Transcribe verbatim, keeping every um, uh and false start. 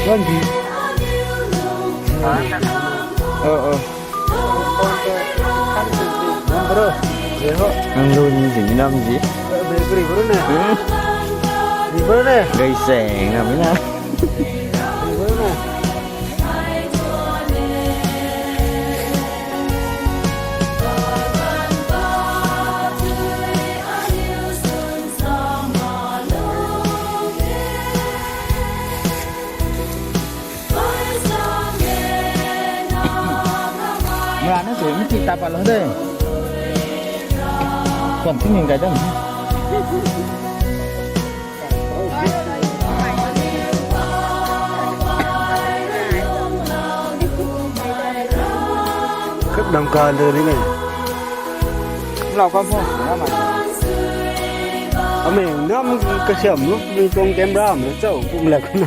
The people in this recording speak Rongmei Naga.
Wan di. Ờ, ờ. Nang lu ni zi, ni nam zi. Hmm. Gay seng na mi na. Mra na sui mi ti ta pa lo de. Kon ting ning kai dam. Kak dam ka de ni ne. Lau kam ho, na ma. Ame nam kasiam lu, mi tuang camera ma chau kum lak na.